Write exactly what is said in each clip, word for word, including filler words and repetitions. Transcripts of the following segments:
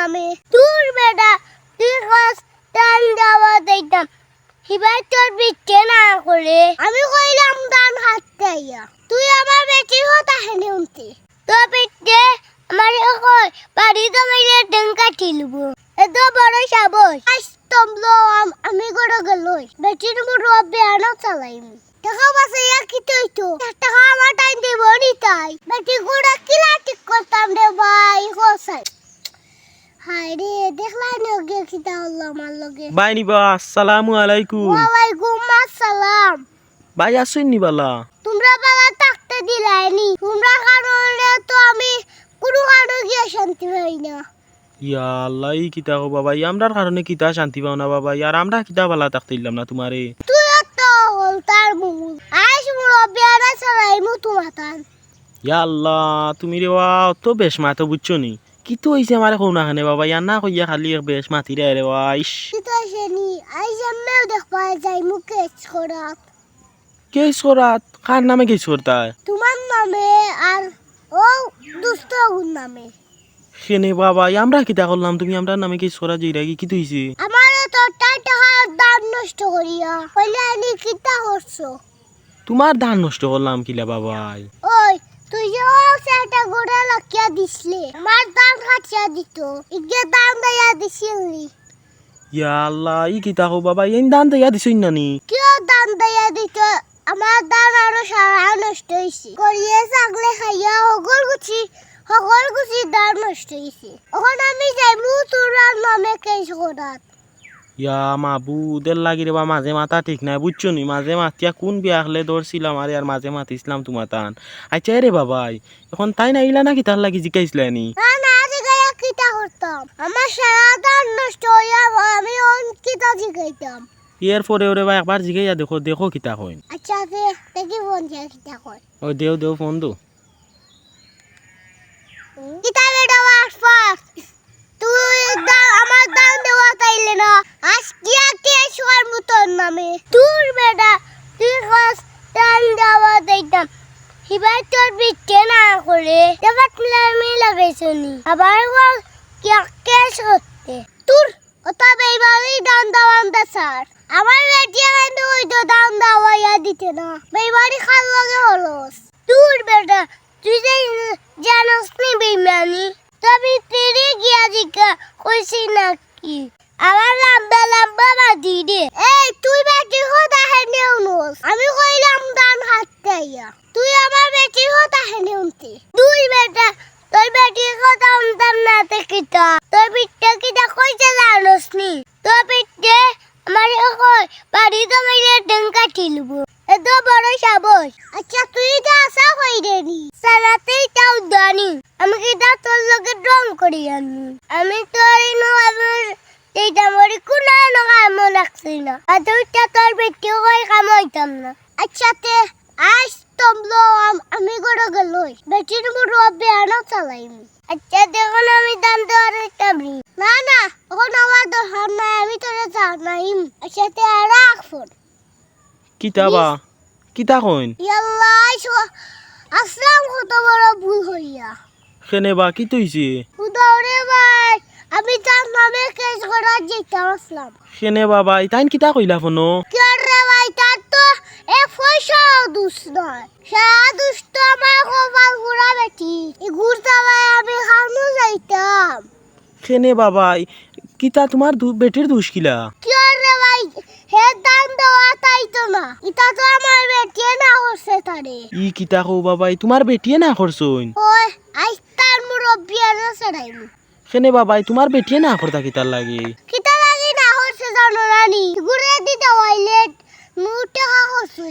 নামে। দূর বেটা, তুই কস ধান দেওয়া দিতাম, হিবায় তোর বেটিয়ে না করে। আমি কইলাম ধান কাটতে আইয়া, তুই আমার বেটির কথা কেনে হুনতে? তোর বেটিয়ে আমারে কয়, বাড়ি জমাইলে ঠেং কাটিলিবো। এত বড় সাহস। আইস তমলো আম-, আমি ঘরো গেলই। বেটির মুরব্বি আনা চালাইমু। টেকা বাঁচাইয়া কিতা অইতো? টেকা আমার টাইম দিব নি তাই। বেটি ঘরো কিলা ঠিক করতাম রে ভাই, কও চাই। হায় রে, দেখলায় নি অগে কিতা অইলো আমার লগে। ভাই নি বা, আসসালামু আলাইকুম। ওয়ালাইকুম আসসালাম। ভাই আছইন নি বালা? তুমরা বালা থাকতে দিলায় নি। তুমরার কারণে তো আমি কুনু কানো গিয়া শান্তি পাই না। ইয়া আল্লাহ, ই কিতা কও বাবা, ই আমরার কারণে কিতা শান্তি পাও না বাবা, আর আমরা কিতা বালা থাকতে দিলাম না তুমারে। তুইও তো হকলতার মূল। আইস মুরব্বি আনা চালাইমু তুমাতান। ইয়া আল্লাহ, তুমি রে বা অত বেশ মাতো বুঝছো নি? কিতা অইছে আমারে কও না কেনে বাবা, ইয়া না কইয়া খালি এক বেশ মাতিরায় রে বা, ইস। কিতা অইছে নি? আইস আমিও দেখবায় যাইমু কেস করাত। কেস করাত? কার নামে কেস করতায়? তুমার নামে আর অউ দুস্ত অগুর নামে। কেনে বাবা, আমরা কিতা করলাম? তুমি আমরার নামে কেস করাত যাইরায়গি, কিতা অইছে? আমারে তো তাই টেকার ধান নষ্ট করিয়া কইলায় নি কিতা করছো? তুমার ধান নষ্ট করলাম কিলা বাবাই? ওই, তুই যে অউ সেটা ঘরো রাখিয়া দিছলে, আমার ধান কাটিয়া দিতো, ইগে ধান দিয়া দিছিল নি। ইয়া আল্লাহ, ই কিতা কও বাবা, এইন ধান দিয়া দিছইন না নি? কিয় ধান দিয়া দিতো? আমার ধান আরো সারা নষ্ট অইছে। করিয়ে ছাগলে খাইয়া হকল গুছি, হকল গুছি ধান নষ্ট অইছে। অখন আমি যাইমু তুমরার নামে কেস করাত। ইয়া মাবুদ, এর লাগি রে বা মাঝে মাথা ঠিক নাই, বুঝছো নি? মাঝে মাতিয়া কুন বিয়াখলে ধরছিলাম আরে, আর মাঝে মাতিছলাম তুমাতান। আইচ্ছা এরে বাবাই, অখন তাইন আইলা না কিতার লাগি জিকাইছলায় নি? না, না, জিগাইয়া কিতা করতাম? আমার সারা ধান নষ্ট অইয়া, আমি অখন কিতা জিগাইতাম? এর পরেও রে বা একবার জিগাইয়া দেখো, দেখো কিতা কইন। আইচ্ছা, দে, দেখি ফোন দিয়া কিতা কয়। ওই দেও, দেও, ফোন দেও। কিতা বেটা বাটপার? তুই দা-, আমার ধান দেওয়াত আইলে না। আইজকিয়া কেস করমু তোর নামে। দূর বেটা, তুই কস ধান দেওয়াত আইতাম। হিবায় তোর বেটিয়ে না করে। এবার আমি লাগাইছো নি। আবার কস কিয়া কেস করতে। দূর, অত বেইমানি ধান্দা বান্দা ছাড়। আমার বেটিয়ে কেনে অইতো ধান দেওয়াইয়া দিতে না। বেইমানি কার লগে করস? দূর বেটা, তুই যে জানোস নি বেইমানি? তবে তেরে গিয়া জিকা কইছি নাকি? আমার লম্বা লম্বা মাতি দে। এই, তুই বেটির কথা কেনে হুনস? আমি কইলাম ধান কাটতে আইয়া। তুই আমার বেটির কথা কেনে হুনতে? দূর বেটা, তোর বেটির কথা হুনতাম না তে কিতা? তোর বেটিয়ে কিতা কইছে জানোস নি? তোর বেটিয়ে আমারে কয়, বাড়ি জমাইলে ঠেং কাটিলিবো। এত বড় সাহস। আইচ্ছা, তুই ইতা হাছা কইরে নি? সারাতেই তাও জানি। আমি কিতা তোর লগে ঢং করিয়ার নি? আমি তোর ইনো আমার এইটা মরি কুনানো কামো লাগছি না। আর তুই ইতা তোর বেটিয়ে কয় কামো অইতাম না। আইচ্ছা তে, আইস তমলো আম-, আমি ঘরো গেলই। বেটির মুরব্বি আনা চালাইমু। আইচ্ছা তে, অখন আমি ধান দেওয়াত আইতাম নি। না, না, অখন আমার দরকার নাই, আমি তোরে জানাইমু। আইচ্ছা তে, আর রাখ ফোন। কিতা বা? কিতা কইন? ইয়াল্লা, আইসো। আসলাম কত বড় ভুল করিয়া। কেনে বা, কিতা অইছে? হুনো রে ভাই, আমি তার নামে কেস করাত যাইতাম আসলাম। কেনে বা ভাই, তাইন কিতা কইলা ফোনো? কিয় রে ভাই, তার তো এক পয়সাও দুষ নাই। সারা দুষ তো আমার কপাল পুড়া বেটি। ইগুর জ্বালায় আমি কানো যাইতাম। কেনে বা ভাই, কিতা তুমার দু-, বেটির দুষ কিলা? কিয় রে ভাই, হে ধান দেওয়াত আইতো না। ইতা তো আমার বেটিয়ে না করছে তারে। ই কিতা কও বা ভাই, তুমার বেটিয়ে না করছইন? ওই, আইজ তার মুরব্বি আনা ছাড়াইমু। কেনে বা ভাই, তুমার বেটিয়ে না করতা কিতার লাগি? কিতার লাগি না করছে জানো না নি? ঘুরে দিতে অইলে মুটে খা করছে।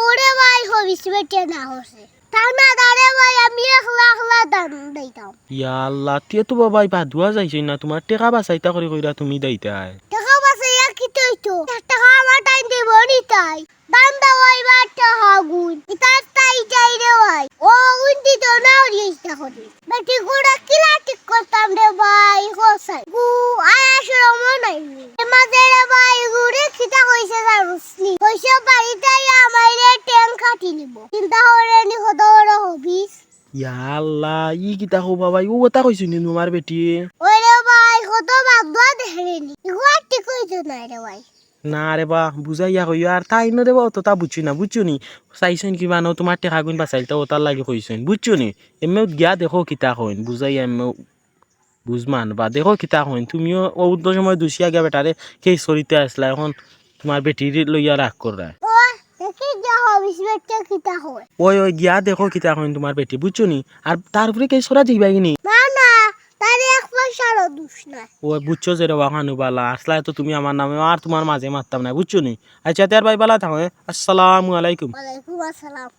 ওরে ভাই, হবিস বেটিয়ে না করছে। তার না দারে ভাই, আমি একলা একলা ধান দিতাম। ইয়া আল্লাহ, তে তো বা ভাই বাদুয়া যাইছইন না, তুমার টেকা বাচাইতা করি কইরা তুমি দিতায়। টেকা বাচাইয়া কিতা অইতো? টেকা আমার তাইন দিবো নি তাই। ধান দেওয়াইবার টেকা গুন। ইতার তাই যাই রে ভাই। ও গুন দিত না ওর ইচ্ছা করি। বেটি ঘুরে কিলা ঠিক করতাম রে ভাই, কও চাই। গু, আয়া শরমও নাই নি। এ মাঝে রে ভাই, ঘুরে কিতা কইছে জানোস নি? কইছে বাড়িত আইয়া আমারে ঠেং কাটিলিবো। চিন্তা করে নি কত বড় হবিস। ইয়া আল্লাহ, ই কিতা কও বা ভাই, অউ কথা কইছইন নি তুমার বেটিয়ে? ওই রে ভাই, তো বাপ দোয়া দেখে নি, ইগুলা ঠিক অইতো নায় রে ভাই। না রে বা, বুঝাইয়া কইও। আর তাইন রে বা অততা বুঝছইন না, বুঝছো নি? চাইছইন কিবা নু তুমার টেকাগুইন বাচাইলতা, অতার লাগি কইছইন, বুঝছো নি? এমনে গিয়া দেখো কিতা কইন, বুঝাইয়া এমনে বুঝমান বা দেখো কিতা কইন। তুমিও অউ তো সময় দুষিয়া গিয়া বেটারে কেস করিতে আছলা, অখন তুমার বেটিরে লইয়া রাগ কররায়। ও, দেখি গিয়া হবিস বেটা কিতা কয়। ওই, ওই, গিয়া দেখো কিতা কইন তুমার বেটি, বুঝছো নি? আর তার উপরে কেস করা যাইবায় নি? না, না, তার এক পয়সারও দুষ নাই। ওই, বুঝছো যে রে বা খানু বালা, আছলায় তো তুমি আমার নামে আর তুমার মাঝে মাততাম নায়, বুঝছো নি? আইচ্ছা, তে আর ভাই বালা থাকো, হ্যাঁ? আসসালামু আলাইকুম। ওয়ালাইকুম আসসালাম।